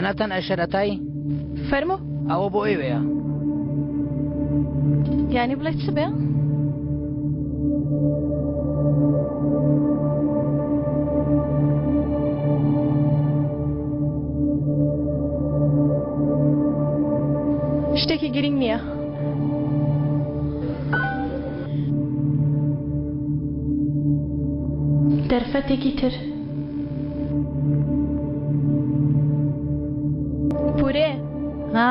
جەنابتان ئەشەر ئەتای؟ فەرموو. ئەوە بۆ ئێوەیە. یانی بڵێ چ بێ؟ شتێکی گرنگ نییە. دەرفەتێکی تر. پورێ. ها؟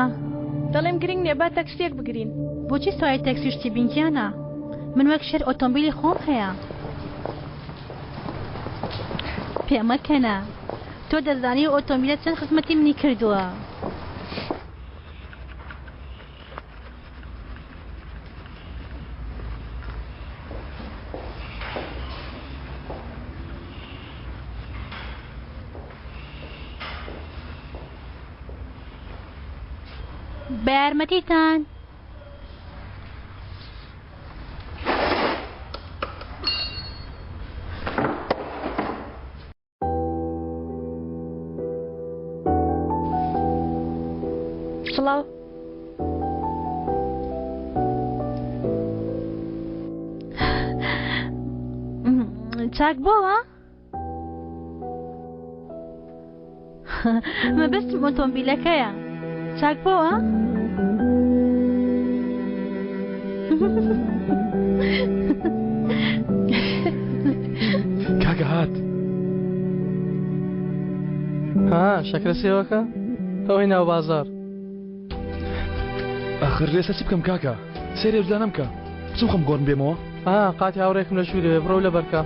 دەڵێم گرنگ نییە با تەکسییەک بگرین. بۆچی سواری تەکسی شتی بین گیانە؟ من وەک شێر ئۆتۆمبیلی خۆم هەیە. پێمەکەنە. تۆ دەزانی ئەو ئۆتۆمبیلە چەند خزمەتی منی کردووە. بە یارمەتیتان. سڵاو. چاک بۆوە؟ مەبەستم ئۆتۆمبیلەکەیە چاک بۆوە؟ کاکە هات ها شەکرە سێوەکە ئەوەی ناو بازار ئاخر لێسە چی بکەم کاکە سەیری ئەو بکە بچم خۆم گۆرم بێمەوە ها قاتی هاوڕێکم لە ژوورێ بڕۆ لە بەرکە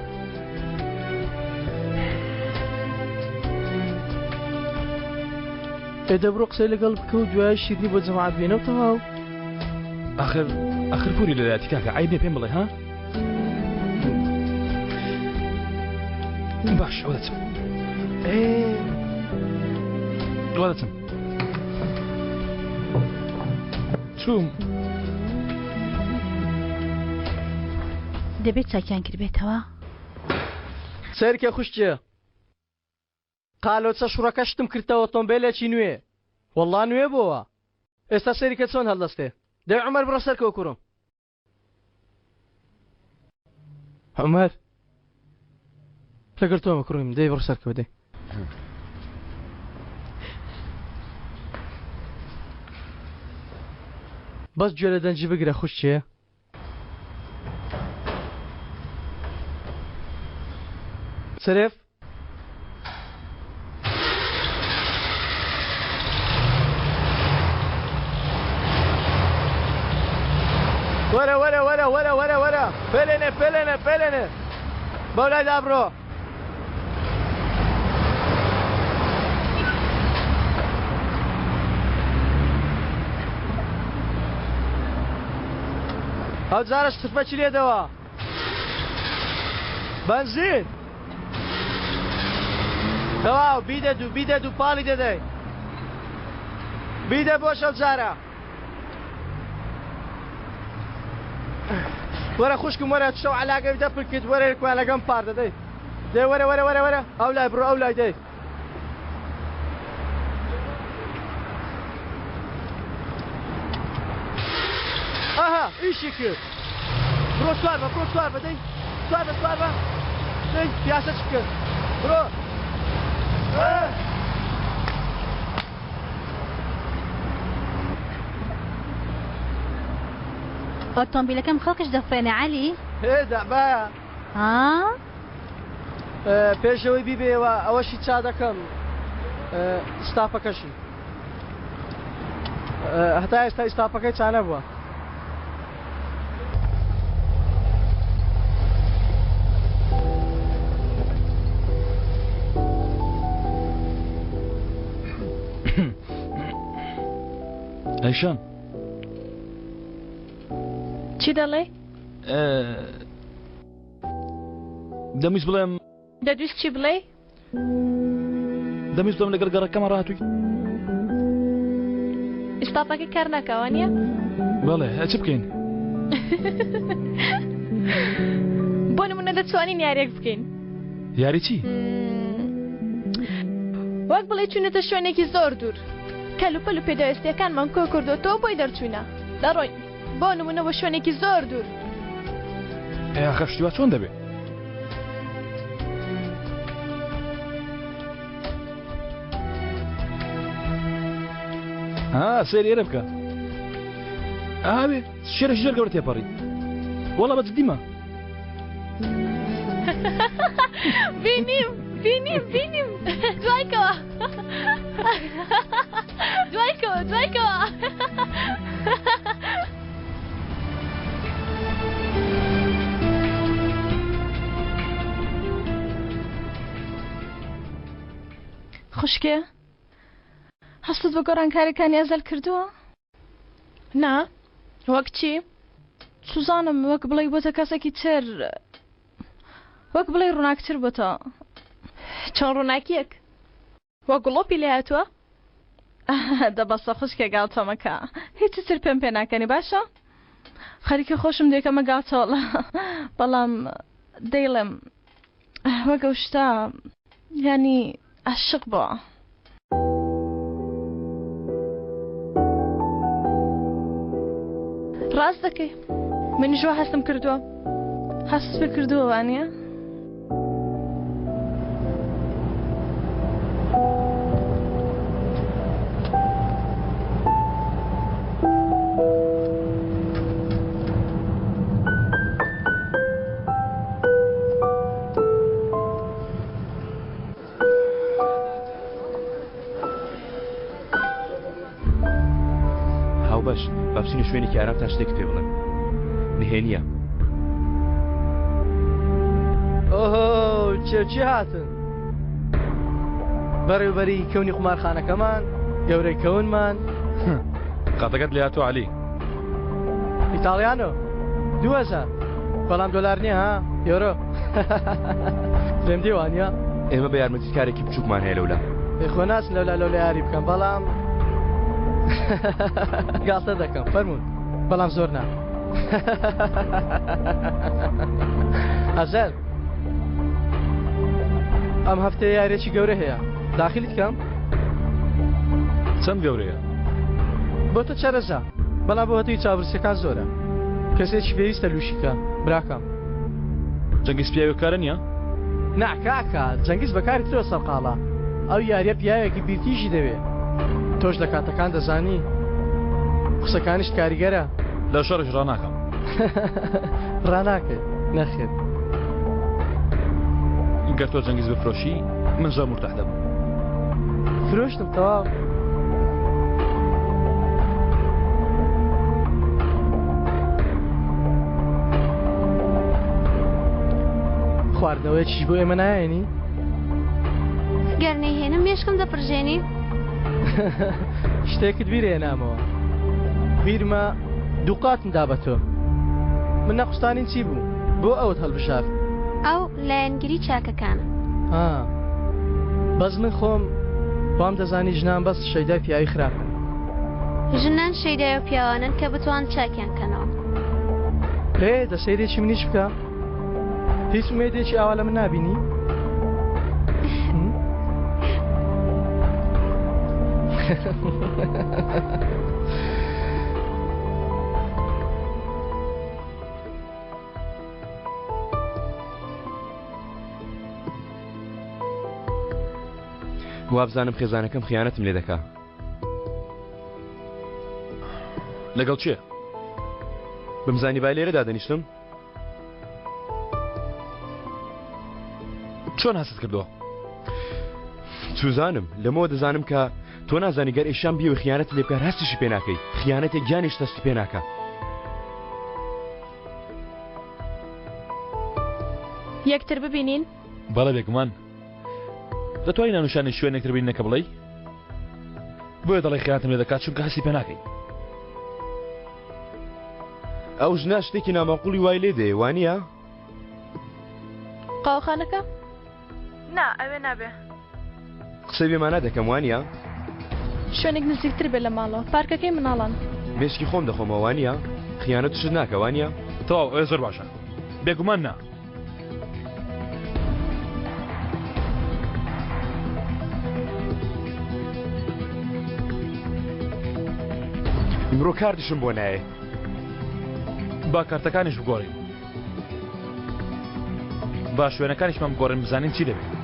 ئێ دەبڕۆ قسەی لەگەڵ بکە و دوای شیرنی بۆ جەماعەت بێنە و تەواو. ئاخر ئاخر پوری لەلایەتی کاکە عەیب نیە پێم بڵێ ها باش ئەوە دەچم ئێ دوا دەچم چووم دەبێت چاکیان کردبێتەوە. سەیرکە خوشکێ قالۆچە شوڕەکە شتم کردتە ئۆتۆمبێلێکی نوێ وەڵا نوێ بۆوە ئێستا سەیری کە چۆن هەڵدەستێ دەی عومەر بڕۆ سەرکەوە کوڕم. عومەر لەگەڵ تۆمە کوڕیم دەی بڕۆ سەرکەوە دەی. بەس گوێ لە دەنگی بگرە خوشکێ. سرف وەرە وەرە وەرە وەرە وەرە وەرە پێلێنێ پێلێنێ پێلێنێ بەولای دابڕۆ ئەو جارەش تفەکی لێدەوە بەنزین تەواو بیدە دوو بیدە دوو پاڵی دەدەی بیدە بۆ شەو جارە وەرە خوشکم وەرە شەو علاگەی دەپل کرد وەرە کوالەکەم پار دەدەی دەی وەرە وەرە وەرە وەرە ئەو لای بڕۆ ئەو لای دەی ئەها ئیشی کرد بڕۆ سوار بە بڕۆ سوار بە دەی سوار بە سوار بە دەی پیاسە چ بکەن بڕۆ ئۆتۆمبیلەکەم خەڵکیش دەفڕێنێ عەلی. هێ دەعبایە. ها؟ پێش ئەوەی بیبەیەوە ئەوەشی چا دەکەم ستاپەکەشی هەتا ئێستا ئیستاپەکەی چا نەبووە. ئەیشان چی دەڵێی؟ دەمویست بڵێم دەدویست چی بڵێی؟ دەمویست بڵێم لەگەڵ گەڕەکەمە ڕاتووی ئیستاپەکەی کار ناکا وانییە؟ بەڵێ چ بکەین؟ بۆ نمونە دەتوانین یاریەک بکەین. یاری چی؟ وەک بڵێی چوونەتە شوێنێکی زۆر دوور. کەلوپەل و پێداویستییەکانمان کۆ کردۆتەوە بۆی دەرچووینە. دەڕۆین. بۆ نموونە بۆ شوێنێکی زۆر دوور. ئەی ئاخر شتی وا چۆن دەبێ؟ ها سەیری ئێرە بکە. ئاوێ شێرەکی زۆر گەورە تێپەڕی. وەڵا بە جدیمە. بینیم بینیم بینیم دوایکەوە دوایکەوە دوایکەوە خوشکێ هەستت بە گۆڕانکاریەکانی ئەزەل کردووە؟ نا وەک چی؟ چوزانم وەک بڵێی بۆتە کەسێکی تر وەک بڵێی ڕووناکتر بۆتە. چۆن ڕووناکیەک؟ وەک گڵۆپی لێ هاتووە؟ دە بەسە خوشکێ گاڵتە مەکە هیچی تر پێم پێ ناکەنی باشە؟ خەریکە خۆشم دێکەمە گاڵتەوەڵا بەڵام دەیڵێم وەک ئەو شتە یانی عاشق بووە. ڕاست دەکەی منیش وا هەستم کردووە. هەستت پێ کردووە وانییە؟ هاوبەش با بچینە شوێنێکی ئارام تا شتێکت پێ بڵێم نهێنییە. ئۆهۆ چێ چی هاتن بەڕێوبەری کەونی قومارخانەکەمان گەورەی کەونمان قاتەکەت لێ هاتووە عەلی. ئیتاڵیانۆ 2000 بەڵام دۆلار نییە ها یۆرۆ لێم دێ وانە ئێمە بە یارمەتی کارێکی بچووکمان هەیە لەولا ئێ خۆ ناچن لەولا لەولا یاری بکەم بەڵام گاڵتە دەکەم فەرموون بەڵام زۆر نا ئەزەل ئەم هەفتەیە یاریەکی گەورە هەیە داخلیت کەم چەند گەورەیە؟ بۆ تۆ چەرەزە بەڵام بۆ هەتوی چاوبرسیەکان زۆرە کەسێکی پێویستە لوشیکە براکەم. جەنگیز پیاوێک کارە نییە؟ نا کاکە جەنگیز بەکاری ترەوە سەرقاڵە ئەو یاریە پیاوێکی بیرتیژی دەوێ تۆش لە کاتەکان دەزانی قسەکانیشت کاریگەرە. لە شەڕیش ڕاناکەم. ڕاناکەی نەخێر. گەر تۆ جەنگیز بفرۆشی من زۆر مورتاح دەبم. فرۆشتم تەواو. خواردنەوەیەکیش بۆ ئێمە نایەنی؟ گەر نەیهێنم مێشکم دەپرژێنی. شتێکت بیر هێنامەوە. بیرمە دووقاتم دا بە تۆ. من نەقوستانین چی بوو؟ بۆ ئەوت هەڵبژارد؟ ئەو لایەنگری چاکەکانە. ها بەس من خۆم وام دەزانی ژنان بەس شەیدای پیاوی خراپن. ژنان شەیدای ئەو پیاوانەن کە بتوان چاکیان کەنەوە. ئێ دە سەیرێکی منیش بکە. هیچ ئومێدێکی ئاوا لە من نابینی؟ وابزانم خێزانەکەم خیانەتم لێ دەکا. لەگەڵ کێ؟ بمزانی با لێرە دادەنیشتم؟ چۆن هەستت کردووە؟ چوزانم لەمەوە دەزانم کە تۆ نازانی گەر ئیشان بیەوێ خیانەتت لێ بکات هەستیشی پێ ناکەی خیانەتێک گیانیشت هەستی پێ ناکا. یەکتر ببینین؟ بەڵێ بێگومان. دەتوانی ناونیشانی شوێنێک تر بینە کە بڵێی؟ بۆیە دەڵێ خیانەتم لێ دەکات چونکە هەستی پێ ناکەی. ئەو ژنە شتێکی ناماقوڵی وای لێ دێ وانییە؟ قاوەخانەکە؟ نا ئەوێ نابێ. قسەی بێ مانا دەکەم وانییە؟ شوێنێک نزیکتر بێ لە ماڵەوە، پارکەکەی مناڵان. مێشکی خۆم دەخۆمەوە وانییە؟ خیانەت شت ناکە وانییە؟ تەواو ئەوێ زۆر باشە. بێگومان نا. ئیمڕۆ کارتیشم بۆ نایێ. با کارتەکانیش بگۆڕین. با شوێنەکانیشمان بگۆڕین بزانین چی دەبێت.